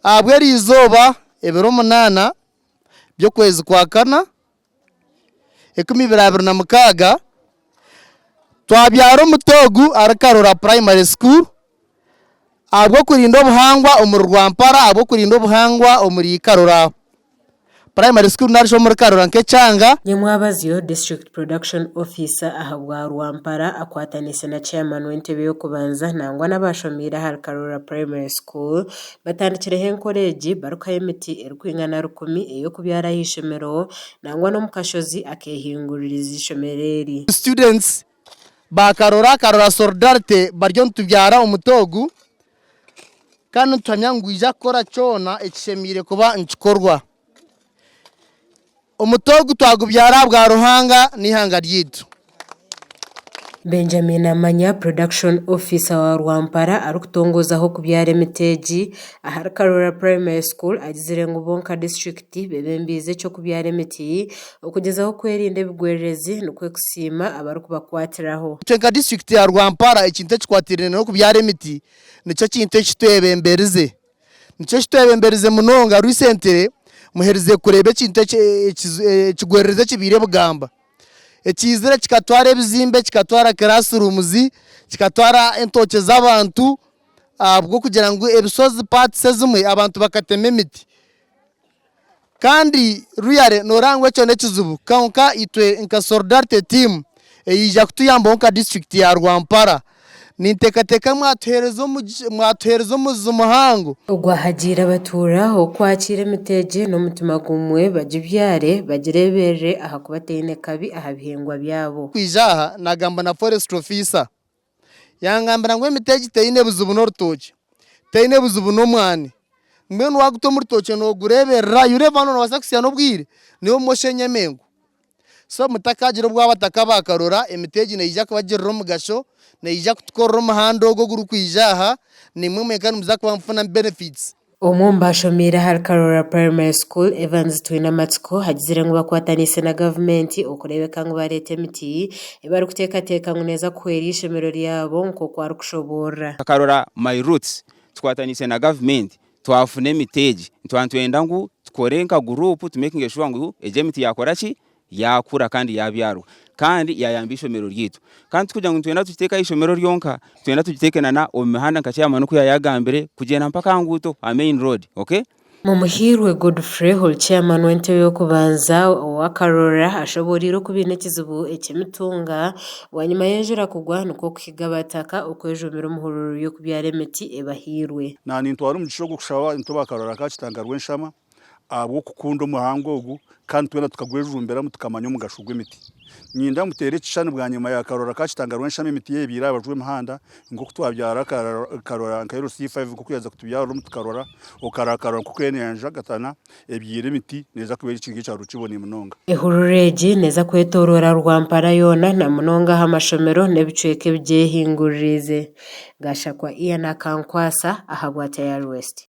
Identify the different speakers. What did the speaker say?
Speaker 1: Ahabw'eriizooba ebiro munaana by'okwezi kwa kana 2026, twabyara omuti ogu ahari Karora Primary School ahabw'okurinda obuhangwa omuri Rwampara, ahabw'okurinda obuhangwa omuri Karora Primary School narishi omuri Karora nk'ekyanga.
Speaker 2: Nyamwabazyo, District Production Officer ahabwa Rwampara akwataniise na Chairman w'entebe y'okubanza nangwa n'abashomiire ahari Karora Primary School batandikireho enkora egi barikuhayo emiti erikwingana rukumi ey'okubyara aha ishomero nangwa n'omu kashozi akehinguririize ishomero eri.
Speaker 1: Students ba Karora, Karora Solidarity bariyo nitubyara omuti ogu Kandi nituhamya ngu gwija kukora kyona ekishemereire kuba nikikorwa. Omuti ogu twagubyara ahabwa Ruhanga n'eihanga ryaitu.
Speaker 2: Benjamin Amanya, Production Officer wa Rwampara arikutongozaho okubyara emiti egi ahari Karora Primary School agizire ngu bo nka disiturikiti bebembiize eky'okubyara emiti okugyezaho kwerinda ebigwererezi nikwo kusiima abarikubakwatiraho.
Speaker 1: Itwe nka disiturikiti ya Rwampara ekintu ekikwatiraine n'okubyara emiti Nikyo kintu eki twebemberize. Nikyo eki twebemberize munonga recently muherize kureeba ekintu eki ekigwererezi ekibaire Bugamba. Ekiizire kikatwara ebizimbe, kikatwara classrooms, kikatwara entookye z'abantu ahabw'okugira ngu ebishozi parts ezimwe abantu bakatema emiti. Kandi really noreeba ngu ekyo n'ekizibu kwonka itwe nka Solidarity team eyaija kutuyambaho nka disiturikiti ya Rwampara ninteekateeka mwatuheereza omugisha mwatuheereza omuzizi muhango.
Speaker 2: Ogu ahagiire abatuura okwakiira emiti egi n'omutima gumwe bagibyare bagireeberere ahakuba teine kabi aha bihingwa byabo.
Speaker 1: Kwija aha nagamba na forestry officer Yangambira ngu emiti egi teine buzibu n'orutookye, teine buzibu n'omwani, mbwenu waaguta omu rutookye noogureeberera you never know noobaasa kuhitsya n'obwire niiwe obumwe osheenye emengo. So mutakaagira obu abataka baakarora emiti egi neija kubagirira omugasho, neija kutukorera omuhanda ogu ogurikwija aha, naimwe mwenka nimuza kuba nimufunamu benefits.
Speaker 2: Omwe omu bashomiire ahari Karora Primary School, Evans Twinamatsiko agizire ngu bakwataniise na gavumenti okureebeka ngu bareeta emiti ei barikuteekateeka ngu neeza kuhwera eishomero ryabo nk'oku arikushoboorora.
Speaker 3: Karora My Roots tukwataniise na gavumenti twafuna emiti egi, nitwaba nitwenda ngu tukore nka guruupu tumekinge shuwa ngu egi emiti yakora ki? Yaakura kandi yaabyarwa kandi yaayamba eishomero ryaitu. Kandi tikugira ngu nitwenda tugiteeke aha ishomero ryonka, nitwenda tugiteeke na omu mihanda nka chairman oku yaayagambire kugyenda mpaka aha nguuto aha main road, okay?
Speaker 2: Mumuhiirwe Godfrey ori chairman w'entebe y'okubanza owa Karora ashoboreire oku baine ekizibu eky'emitunga bwanyima y'enjura kugwa nikwo kuhiga abataka okwejumira omu hururu y'okubyara emiti ebahairwe.
Speaker 4: Nantwara omugisha ogu kushaba itwe aba Karora ka Kitanga Rwenshama ahabw'okukunda omuhanga ogu kandi twena tukagwejumbiramu tukamanya omugasho gw'emiti. Niinyenda nguteere ekishushani bwanyima ya Karora ka Kitanga Rwenshama emiti ebaire aha rubaju rw'emihanda nk'oku twabyara Karora nka LC five nk'oku yaaza kutubyarira omu tukarora, okarora Karora nk'oku eriyo neeyanjagatana ebyaire emiti neeza kuba eri ekyaro kiboniire munonga.
Speaker 2: Ehururu egi neeza kwetooroora Rwampara yoona na munonga aha mashomero n'ebicweka ebigyehinguririize. Gashakwa Ian Akankwasa ahabwa Tayari West.